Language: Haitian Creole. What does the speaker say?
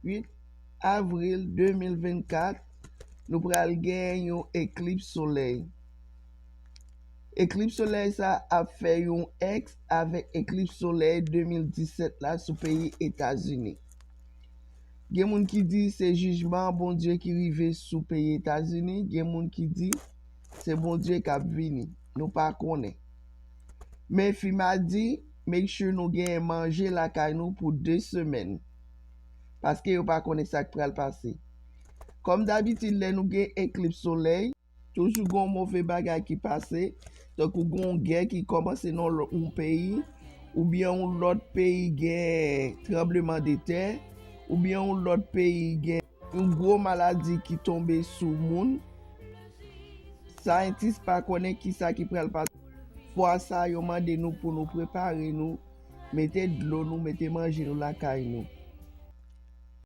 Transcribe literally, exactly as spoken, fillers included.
Venntuit avril de mil vennkat, nou pral gen yon eklips solèy. Eklips solèy sa ap fè yon èks avèk eklips solèy de mil disèt la sou peyi Etazini. Gen moun ki di se jijman Bondye ki rive sou peyi Etazini, gen moun ki di se Bondye k ap vini. Nou pa konnen. Men FEMA di, make sure nou genyen manje lakay nou pou de semèn. Paske yo pa konnen sa k pral pase. Kòm dabitid, lè nou gen eklips solèy, toujou gen yon move bagay ki pase, tankou gen yon gè ki kòmanse nan yon peyi, oubyen yon lòt peyi gen tranbleman de tè, oubyen yon lòt peyi gen yon gwo maladi ki tonbe sou moun. Sayantis pa konnen kisa ki pral pase. Fwa sa, yo mande nou pou nou prepare nou, mete dlo nou, mete manje nou lakay nou.